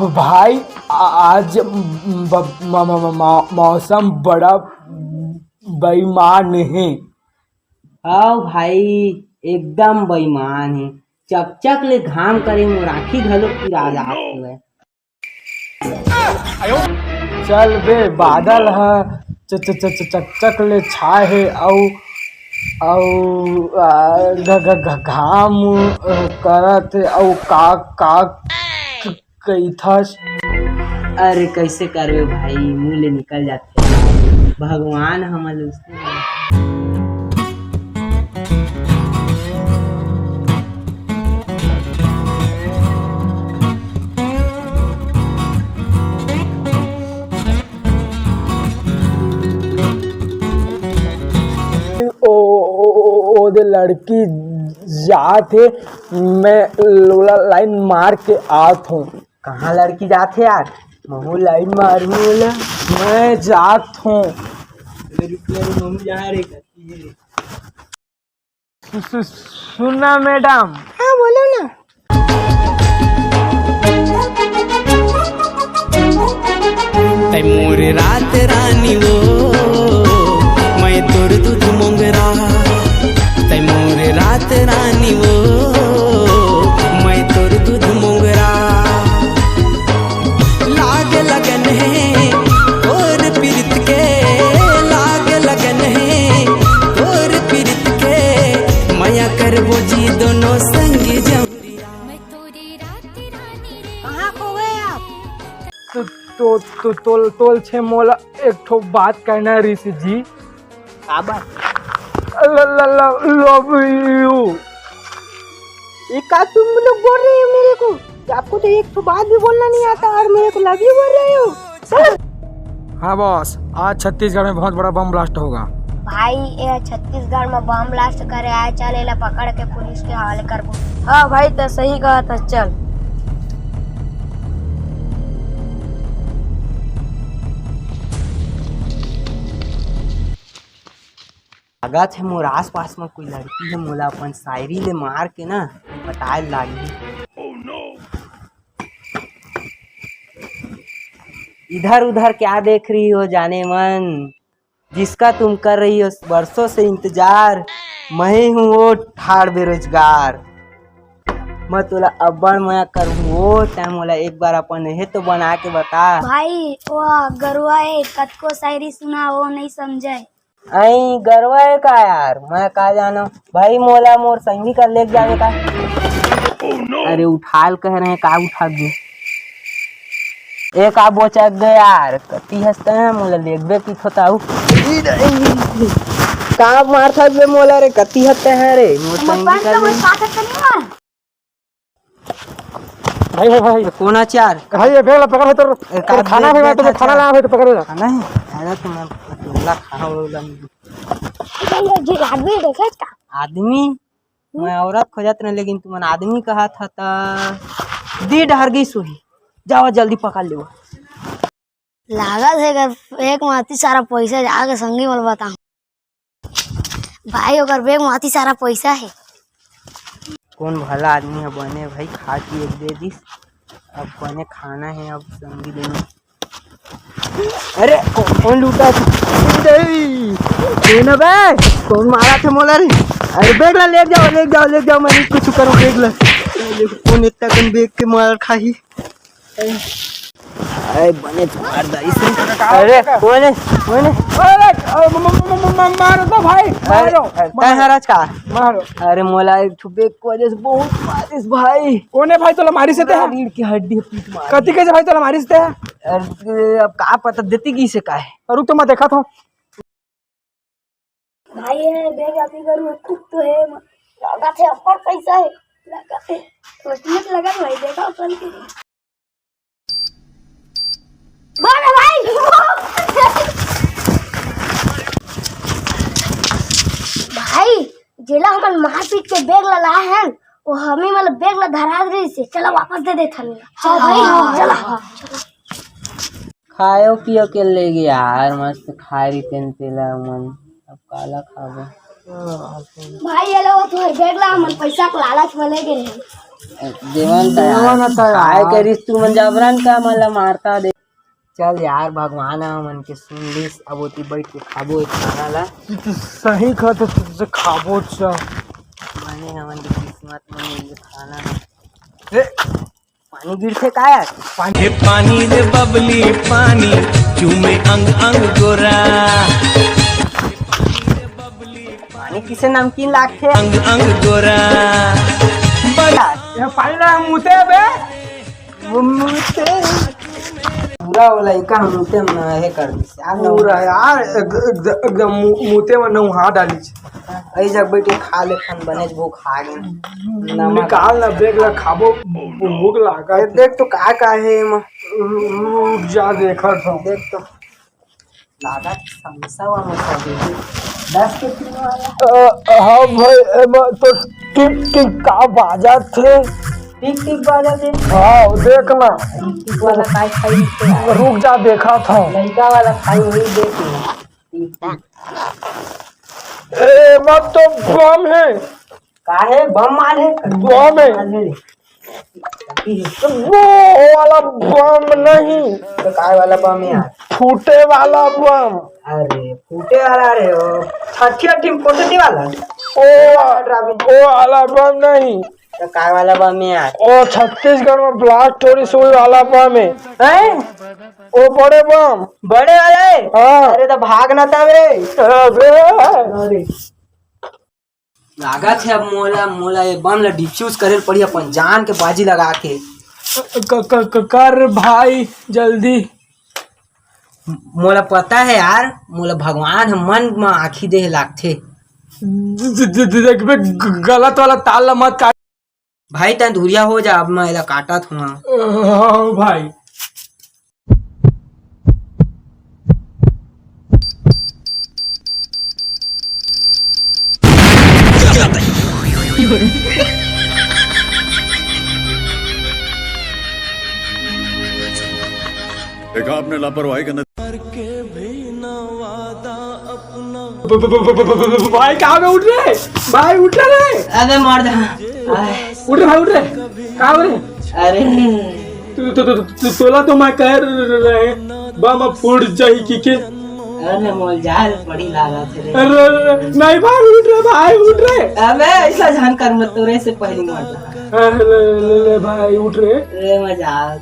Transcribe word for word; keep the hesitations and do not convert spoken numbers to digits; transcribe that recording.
भाई, आ-, आज ब-, म-, म-, म-, म-, मौसम बड़ा बेईमान हे। हव भाई, एकदम बेईमान हे। चकचक ले घाम करे, मोर आँखी घलो पिरा जात हवय। चल बे, बादल ह च-, च-, च-, च-, चकचक ले छाए हे, अउ, अउ, आ, घ-, घ-, घ-, घाम, अ, करत हे, अउ का, का क-, कहिथस? अरे, कइसे करबे भाई, मुँह ले निकल जाथे। भगवान हमन ल उसने ओ, ओ, ओ, ओ दे लड़की जात हे, मैं ओला लाइन मार के आत हूँ। कहाँ लड़की जात हे यार? महू लाइन मारू ओला। मैं जात हूँ। अरे रुक रे, महू जा रे, करती है। सु-, सु-, सुना मैडम। हाँ, बोलो ना। तै मोर रात रानी वो, मैं तोर दूध मोंगरा। तै मोर रात रानी वो, मैं तोर दूध मोंगरा। लाग लगन हे तोर पीरित के, लाग लगन हे तोर पीरित के, मया करबो जी दोनों संगी जम। कहाँ खो गए आप? तो, तो, तो, तोल, तोल छे मोला एक ठो बात कहना रिस जी। काबर? ल-, ल-, ल-, love you। ये क्या तुम लोग बोल रहे हो मेरे को? कि आपको तो एक तो बात भी बोलना नहीं आता और मेरे को love you बोल रहे हो? चलो। हाँ बॉस, आज छत्तीसगढ़ में बहुत बड़ा बम ब्लास्ट होगा। भाई, ये छत्तीसगढ़ में बम ब्लास्ट करे आए, चल एला पकड़ के पुलिस के हवाले करबो। हाँ भाई, तो सही कहा था, चल। लागत हे मोर आसपास म कोई लड़की हे, मोला अपन शायरी ले मार के ना पटाए लागही। इधर उधर क्या देख रही हो जाने मन, जिसका तुम कर रही हो बरसों से इंतजार, मैं हूँ वो ठाड़ बेरोजगार। मैं तोला अब्बड़ मया करहूँ वो, तैं मोला एक बार अपन एहे तो बना के बता। भाई, वो गरुआ हे, कतको शायरी सुना, वो नहीं समझे। अई गरवा हे का यार, मैं का जानो भाई, मोला मोर संगी कर लेग जावे का। अरे उठाल कह रहे हैं, का उठा दे? ए का बोचक गे यार, कति हंसते हैं, मोला लेगबे की थोताऊ। का मारथा बे मोला रे, कति हंसते हैं रे, मोर हम संगी अपन कर तो ले। बस बात है, नहीं मार। भाई, भाई, भाई। कोन आच यार? भाई, ये बैग ला पकड़, है तो ए, का खाना बैग, भाई, मैं बैग तो था खाना क्या? लाया भाई, तो पकड़ ले। खाना है? अरे, तो मैं अकेला खाना वाला नहीं। ये जी आदमी देखे का? आदमी? हम्म। मैं औरत खोजत रहे, लेकिन तुमन आदमी कहा था, त दी डहर गई सोही। जाओ, जल्दी पकड़ लो। लागत हे, अगर एक माती सारा पैसा जाके संगी मन बताऊं। भाई, ओकर बैग म अति सारा पइसा हे। कोन भला आदमी ह बने भाई, खा के एक दे दिस। अब बने खाना हे, अब संगी देना। अरे, को-, कोन लूटा तू? ए, कोन बे? कोन मारा थे मोला रे? अरे, बैग ला ले जाओ, ले जाओ, ले जाओ, मैं नहीं कुछ करूँ, बैग ला। कोन इतना कन बैग के मार खाही? अरे बने मार दाई से। अरे, कोई नहीं, कोई नहीं। अरे, अ, म-, म-, म-, म-, म-, मारो तो भाई, अरे, मारो, अरे, मारो। तैं हरच का? मारो। अरे, मोला एक ठो बैग के वजह से बहुत मारिस भाई। कोने भाई तोला मारिस हे ते? रीढ़ की हड्डी पीट मार। कति कैसे भाई तोला मारिस हे ते? अरे, अब का पता देती की से का है? रुक तो मैं देखा था। भाई हे, बैग अभी करू, कुछ तो हे, लगा थे अब्बड़ पैसा हे, लगा थे, सोचने से लगा भाई, देखा चल के। बोल भाई। भाई, जेला हमन मारपीट के बैग ला लाए हन, वो हमी मतलब बैग ला धरा रहिस हे, चला वापस दे देथन। हाँ भाई, हाँ, चला। खायो पियो के ले गे यार, मस्त खाए रहितेन तेला मन, अब काला खाबो? भाई, ये लो, तोहर बैग ला, हमन पैसा के लालच में ले गे रहे। देवन त यार। देवन त यार। खाए के रिस तुमन जबरन का मन ला मारता दे। चल यार, भगवान ह हमन के सुन लिस, अब ओती बैठ के खाबो ए खाना ला। तू तो सही कहत हस, तुझसे खाबो च। बने हमन के किस्मत में ये खाना। ए, पानी गिरथे का यार? हे पानी रे बबली पानी, चूमे अंग अंग गोरा। पानी किसे नमकीन लागथे? अंग अंग गोरा। ये पानी ला मुते बे। वो मुते। पूरा वो लइका मुते में हे कर दिस। पूरा यार, एक-, एक-, एकदम मु-, मुते में नहुआ डालिस। अई जग बैठ के खा ले खान, बनेच भूख आ गे। नमक निकाल ना, देख ला, खाबो, भूख लागा ए, हे। देख तो का का हे एमा। रु-, रुक जा, देखत हूँ। देख तो। लागत समोसा वमोसा दे दे। दस के तीन वाला। अ, हाँ भाई, एमा तो टिक टिक का बाजत हे। टिक टिक बाजत हे? हाँ, देख ना। टिक टिक वाला काय खाई थे यार? रुक जा, देखत हूँ। लइका वाला खाई वही देख ले। टिक टिक। एमा तो बम हे। काहे बम मारे? बम हे। मारे। वो वाला बम नहीं। तो काय वाला बम हे यार? फूटे वाला बम। अरे, फूटे वाला रे हो। छठी अठी में फूटे वाला? ओ, ड्रामे। वो वाला बम नहीं। तो काय वाला बम हे यार? ओ, छत्तीसगढ़ में blast हो रही सुई वाला बम हे। हैं? ओ बड़े बम। बड़े वाला हे? हाँ। अरे, तो भाग ना तब रे। अबे। अरे। लागत हे अब मोला, मोला ये बम ला defuse करे ल पड़ही अपन जान के बाजी लगा के। क-, क-, क-, कर भाई जल्दी। मोला पता हे यार, मोला भगवान ह मन म आँखी दे हे लागथे। द-, द-, द-, देखबे ग-, गलत वाला ताल ला मत काट। भाई तैं दूरिहा हो जा, अब मैं एला काटत हूँ। हाँ भाई। देखा आपने लापरवाही का नतीजा। ब-, ब-, भाई कहाँ में उठ रहे? भाई उठ रहे। अबे मर जा। आय। उठ रहे, उठ रहे। कहाँ हो रहे? अरे। तू, तू, तू, तू, तोला तो मैं कह रहे, बम अब फूट जाही कि के। अरे मोल जाल बड़ी लागत हे रे। अरे, अरे, नहीं भाई उठ रहे, भाई उठ रहे। अबे ऐसा झन कर मत, तोरे से पहले मर जा। अरे, ले, ले, ले भाई उठ रहे। अरे मजा आवत।